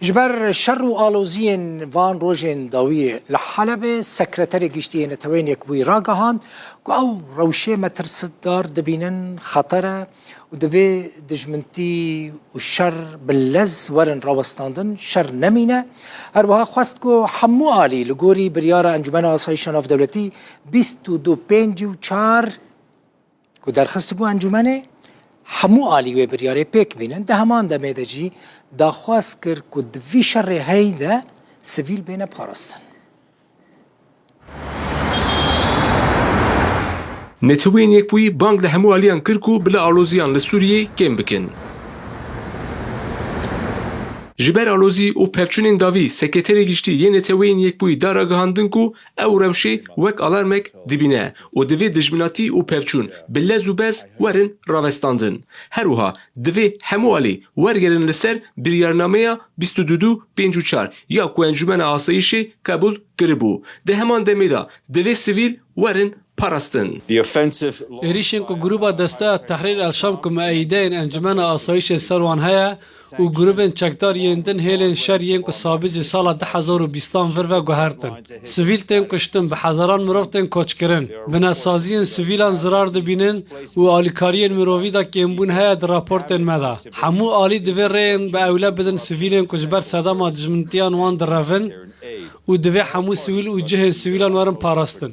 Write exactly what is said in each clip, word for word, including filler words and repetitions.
Ji ber şer û aloziyên van rojên dawiyê li Helebê, Sekreterê Giştî yê Neteweyên Yekbûyî ragihand ku ew rewşê metirsdar dibînin, xeter e û divê dijmintî û şer bi lez werin rawestandin, şer nemîne. Her wiha xwest ku hemû alî li gorî biryara Encûmena Asayîşa Navdewletî bîst û du pêncî û çar ku derxistibû encûmenê, hemû alî wê biryarê pêk bînin. Di heman demê de jî daxwaz kir ku di vî şerê hey de sivîl bêne parastin. Neteweyên Yekbûyî bang li hemû aliyan kir ku bila aloziyan li Sûriyeyê kêm bikin. Ji ber alozî û pevçûnên dawî, Sekreterê Giştî yê Neteweyên Yekbûyî da ragihandin ku ew rewşê wek alarmek dibîne û divê dijminatî û pevçûn bi lez û bez werin rawestandin. Her wiha divê hemû alî wergerin li ser biryarnameya bîst û du pêncî û çar ya ku Encûmena Asayîşê qebûl kiribû. Di heman demê de divê sivîl werin parastin. Êrîşên ku Grûba Desteya Tehrîr el Şam ku mieyideyên Encûmena Asayîşê ser wan heye, û grûbên çekdar yên din hêlên şer yên ku sabit ji sala du hezar û bîstan vir ve guhertin. Sivîl tên kuştin, bi hezaran mirov tên koçkirin. Binesaziyên sivîlan zirar dibînin û alîkariyên mirovî de kêmbûn heye di raportên me de. Hemû alî divê rêyên bi ewle bidin sivîlên ku ji ber sedema dijmintiyan wan direvin û divê hemû sivîl û cihên sivîlan werin parastin.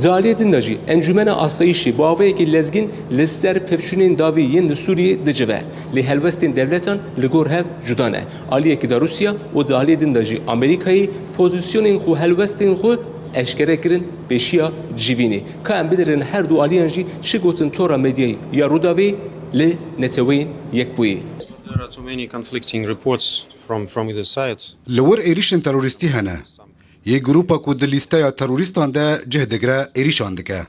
Di aliyê din de jî Encûmena Asayîşê bi awayekî lezgîn li ser pevçûnên dawî yên li Sûriyê dicive, lê helwestên dewletan li gor hev cuda ne. Aliyekî de Rûsya û di aliyê din de jî Amerîkayê pozîsyonên xwe, helwestên xwe eşkere kirin pêşiya civînê. Ka em binerin her du aliyan jî çi gotin tora medyayê ya Rûdawê li Neteweyên Yekbûyî. There are too many conflicting reports from, from either side. Li wir êrîşên terorîstî hene. Yê grûpa ku di lîsteya terorîstan de cih digire, êrîşan dike.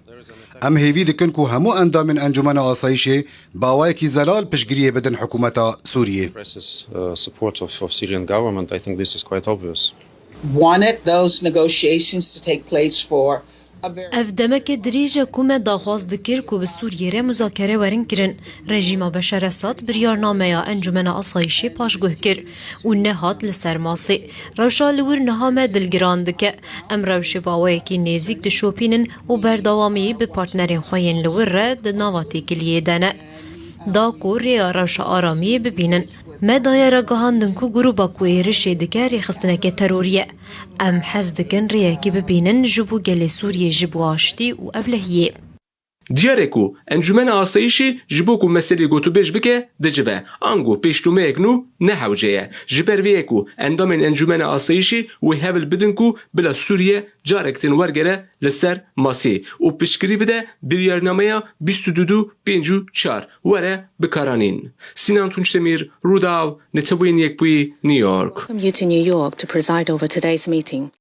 Em hêvî dikin ku hemû endamên Encûmena Asayîşê bi awayekî zelal piştgiriyê bidin hikûmeta Sûriyê. Presses uh, support of, of Syrian government. I think this is quite obvious. Wanted those negotiations to take place for a very Ev demeke dirêj e ku me daxwaz dikir ku bi Sûriyê re muzakere werin kirin. Rejîma Beşar Esad biryarnameya Encûmena Asayîşê paşguh kir û nehat li ser masê. Rewşa li wir niha me dilgiran dike. Em rewşê bi awayekî nêzîk dişopînin û berdewamî bi partnerên xwe yên li wir re di nava têkiliyê de ne. Da ku rêya rewşa aramiyê bibînin. Me daye ragihandin ku grûba ku êrişê dike rêxistineke terorî ye. Em hez dikin rêyekê bibînin ji bo gelê Sûriyê, ji bo aştî û ewlehiyê. Diyar e ku Encûmena Asayîşê ji bo ku meselê gotûbêj bike, dicive. Ango pêşnûmeyek nû ne hewce ye. Ji ber vê ye ku endamên Encûmena Asayîşê wê hewl bidin ku bila Sûriye carek din wergere li ser masê û piştgirî bide biryarnameya bîst û du pêncî û çar were bikaranîn. Sinan Tunçdemir, Rûdaw, Neteweyên Yekbûyî, New York. Welcome you to New York to preside over today's meeting.